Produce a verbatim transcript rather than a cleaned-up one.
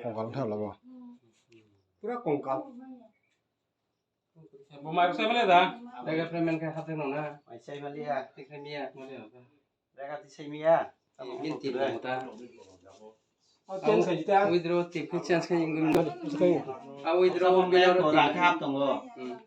Kongkal wngkha labo. Pura kongkal. Bo mai rwsai male da? Lega payment khe hapjak nang na? Mai sai maliya. Tikhe miya male da. Lega ti sai miya. Min tip mo ta. O change khai jita. Withdraw tip khe change khai ingwi. A withdraw ko withdraw rak hap tongo. Hmm.